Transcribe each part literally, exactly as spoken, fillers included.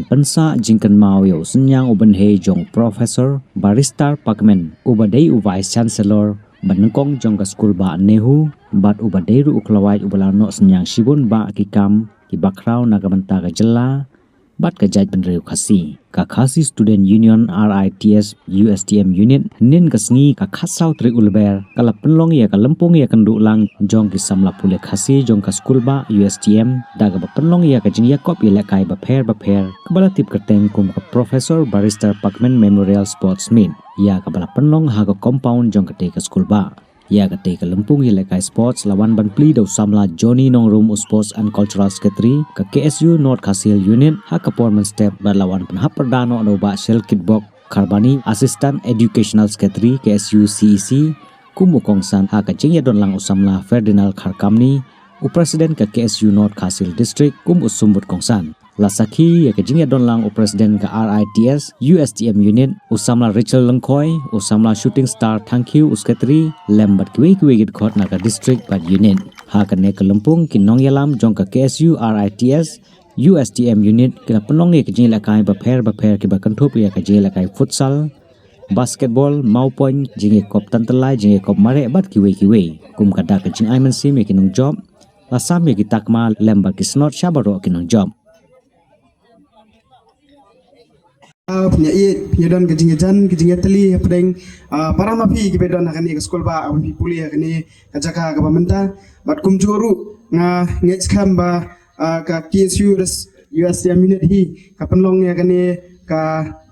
Pynsah jingkynmaw ïa u synñiang u bynhei jong Professor Barrister Pakmen, uba dei u Vice Chancellor ba nyngkong jong ka skul bah NEHU, bad uba dei ruh u khlawait uba la noh synñiang shibun bah ki kam kiba khraw na ka bynta ka jylla bad ka jaitbynriew Khasi. Ka Khasi Student Union, R I T S, U S T M Unit, hynnin ka sngi ka khatsaw tarik u Lber, ka la pynlong ïa ka lympung ïakynduh lang jong ki samla pule Khasi jong ka skul bah U S T M, da kaba pynlong ïa ka jingïakop ïalehkai bapher bapher, kaba la tip kyrteng kum ka Professor Barrister Pakmen Memorial Sports Meet, ïa kaba la pynlong ha ka compound jong katei ka skul bah. Ïa katei ka lympung ïalehkai sports la wan ban plie da u samla Johnny Nongrum, u Sports and Cultural Secretary ka K S U North Khasi Hills Unit, ha ka por mynstep bad la wan pynhap pyrda noh da u bah Shelkitbok Kharbani, Assistant Educational Secretary K S U C E C, kum u kongsan, ha ka jingïadon lang u samla Ferdinand Kharkamni, u President ka K S U North Khasi Hills District, kum u symbud kongsan. La sakhi ïa ka jingïadon lang u President ka R I T S U S T M Unit, u samla Rachel Lyngkhoi, u samla Shooting Star Thangkhiew, u Secretary, lem bad kiwei kiwei ki dkhot na ka district bad unit. Ha kane ka lympung ki nongïalam jong ka K S U R I T S U S T M Unit ki la pynlong ïa ka jingïalehkai bapher bapher kiba kynthup ïa ka jingïalehkai futsal, basketball, mawpoiñ, jingïakop tan tyllai, jingïakop mareh bad kiwei kiwei. Kum ka dak ka jingai mynsiem ïa ki nongjop, la sam ïa ki takma lem bad ki snot sha baroh ki nongjop. Ah, pynïaid, pynïadon ka jingïajan, ka jingïatylli hapdeng, ah, para ma phi kiba don ha kane ka skul bah, ba phi pule ha kane ka jaka kaba mynta. Bad kumjuh ruh nga ngeit skhem ba, ah, ka K S U res-, U S T M Unit hi ka pynlong ïa kane ka,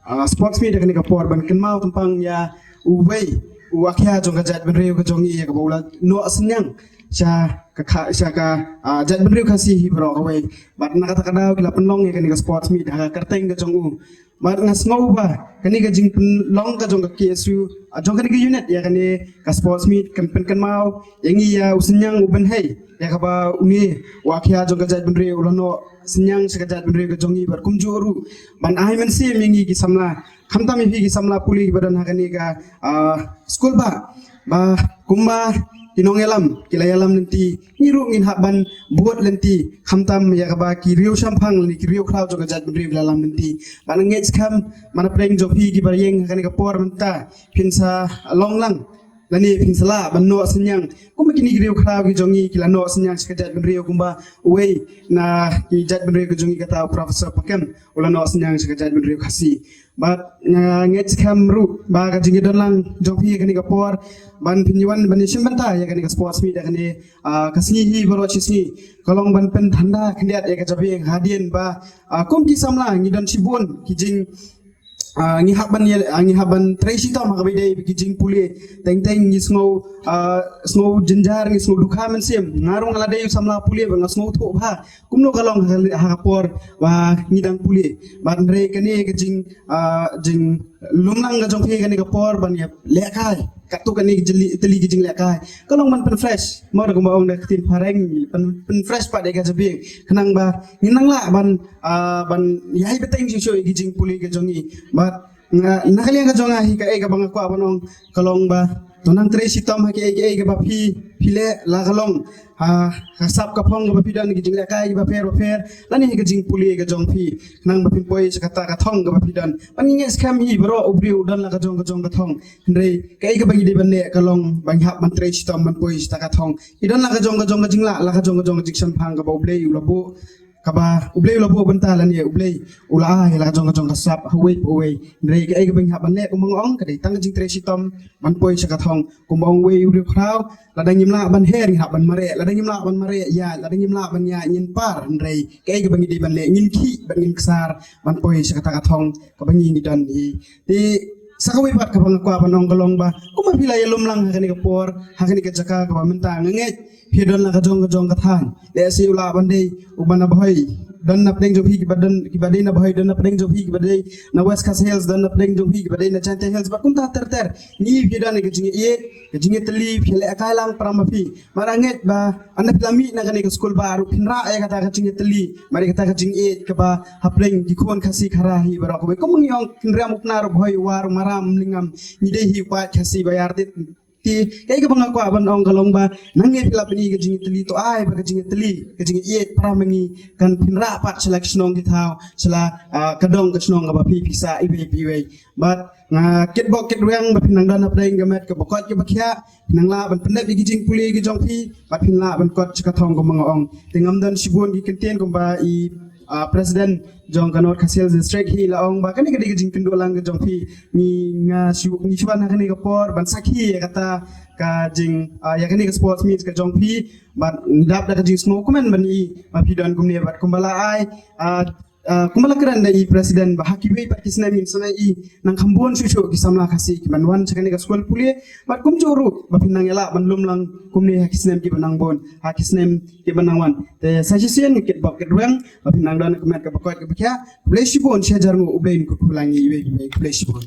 ah, sports meet ha kane ka por ban kynmaw tympang ïa uwei u akhia jong ka jaitbynriew ka jong ngi, ïa kaba u la noh synñiang sha ka, ka, sha ka, ah, jaitbynriew Khasi hi baroh kawei. Bad na kata ka daw ki la pynlong ïa kane ka sports meet ha ka kyrteng ka jong u. Bad nga sngew ba kane ka jingpynlong ka jong ka K S U, ah, jong kane ka unit ïa kane ka sports meet kan pynkynmaw ïa ngi ïa u synñiang u bynhei, ïa kaba une u akhia jong ka jaitbynriew u la noh synñiang sha ka jaitbynriew ka jong ngi, bad kumjuh ruh ban ai mynsiem ïa ngi ki samla, khamtam ïa phi ki samla pule kiba don ha kane ka, ah, skul bah, ba kumba ki nongïalam ki la ïalam lynti, ngi ruh ngin hap ban bud lynti, khamtam ïa kaba ki riewshemphang lane ki riewkhraw jong ka jaitbynriew ki la ïalam lynti. Bad nga ngeit skhem ba na pdeng jong phi kiba ïeng ha kane ka por mynta phin sa long lang lane phin sa lah ban noh synñiang kumba kine ki riewkhraw ki jong ngi ki la noh synñiang sha ka jaitbynriew, kumba uwei na ki jaitbynriew ki jong ngi, kata u Professor Pakmen, u la noh synñiang sha ka jaitbynriew Khasi. Bad nga ngeit skhem ruh ba ka jingïadon lang jong phi ha kane ka por ban pynïawan ban ïashim bynta ïa kane ka sports meet ha kane, ah, ka sngi hi baroh shi sngi, ka long ban pynthanda khyndiat ïa ka jabieng, hadien ba, ah, kum ki samla ngi don shibun ki jing, ah, ngi hap ban ïa, ah, ngi hap ban trei shitom ha kaba ïadei bad ki jingpule. Teng teng ngi sngew, ah, sngew jynjar, ngi sngew dukha mynsiem. Nga ruh nga la dei u samla pule bad nga sngewthuh bha kumno ka long ha ka, ha ka por ba ngi dang pule. Bad hynrei kane ka jing, ah, jinglum lang ka jong phi kane ka por ban ïalehkai, katto katne ki jylliew tylli ki jinglehkai, ka long ban pynfresh, mo, da kumba ong da ka ktien phareng, pyn, pynfresh pat ïa ka jabieng, khnang ba ngin nang lah ban, ah, ban ïai bteng shuh shuh ïa ki jingpule ka jong ngi. Bad nga, na ka liang ka jong nga hi, kaei kaba nga kwah ban ong ka long ba to nang trei shitom ha kiei kiei kaba phi, phi leh, la ka long ha, ha sap ka phong kaba phi don, ki jinglehkai kiba pher ba pher, lane ha ka jingpule ka jong phi, khnang ba phin poi sha kata ka thong kaba phi don. Bad ngi ngeit skhem hi baroh u briew u don la ka jong ka jong ka thong. Hynrei kaei kaba ngi dei ban leh ka long ba ngi hap ban trei shitom ban poi sha kata ka thong. Ngi don la ka jong ka jong ka jinglah, la ka jong ka jong ka jingshemphang kaba U Blei u la buh, kaba U Blei u la buh bynta lane U Blei u la ai la ka jong ka jong ka sap ha uwei pa uwei. Hynrei kaei kaba ngi hap ban leh, kumba nga ong, ka dei tang ka jingtrei shitom ban poi sha ka thong. Kumba ong uwei u riewkhraw, lada ngim lah ban her ngi hap ban mareh, lada ngim lah ban mareh ïaid, lada ngim lah ban ïaid ngin par. Hynrei kaei kaba ngi dei ban leh, ngin khih bad ngin ksar ban poi sha kata ka thong kaba ngi ngi don hi. Te sa kawei pat kaba nga kwah ban ong ka long ba kumba phi la ïalum lang ha kane ka por, ha kane ka jaka kaba mynta, nga ngeit phi don la ka jong ka jong ka thaiñ. Lehse u lah ban dei uba na Bhoi, don na pdeng jong phi kiba don, kiba dei na Bhoi, don na pdeng jong phi kiba dei na West Khasi Hills, don na pdeng jong phi kiba dei na Jaintia Hills, bad kumta ter ter. Ngi phi don ka jingïeit, ka jingïatylli, phi lehkai lang para ma phi. Mar nga ngeit ba ynda phi la mih na kane ka skul bah ruh phin rah ïa kata ka jingïatylli, mar ïa kata ka jingïeit kaba hapdeng ki khun Khasi Khara hi baroh kawei. Kum ngi ong, kynriam u Pnar, u Bhoi u War, u Maram u Mlingam, ngi dei hi u paid Khasi ba ïar tit Te kaei kaba nga kwah ban ong ka long ba nangne phi la pyni ka jingïatylli, to ai ba ka jingïatylli, ka jingïeit para ma ngi kan pynrah pat sha la ka shnong ki thaw, sha la, ah, ka dong ka shnong kaba phi phi sah iwei pa iwei. Bad nga kitbok kitrwiang ba phin nang don hapdeng ka met kaba koit kaba khiah, phin nang lah ban pyndep ïa ki jingpule ki jong phi, bad phin lah ban kot sha ka thong kaba nga ong. Te ngam don shibun ki kyntien kumba i, ah, president jong ka North Khasi Hills District hi la ong ba kane ka dei ka jingkynduh lang ka jong phi. Ngi nga shu ngi shu wan ha kane ka por ban sakhi ïa kata ka jing, ah, ïa kane ka sports meet ka jong phi. Bad ngi dap da ka jingsngewkmen ban i ba phi don kumne bad kumba la ai, ah, ah, kumba la kren da i president ba ha kiwei pat ki snem ngin sa nang i nang kham bun shuh shuh ki samla Khasi kiban wan sha kane ka skul pule. Bad kumjuh ruh ba phin nang ïalah ban lum lang kumne ha ki snem kiban nang bun, ha ki snem kiban nang wan. Te sa shisien ngi kitbok kitrwiang ba phin nang don ka met kaba koit kaba khiah. Khublei shibun, shi hajar nguh, U Blei un kyrkhu lang ïa iwei pa iwei. Khublei shibun.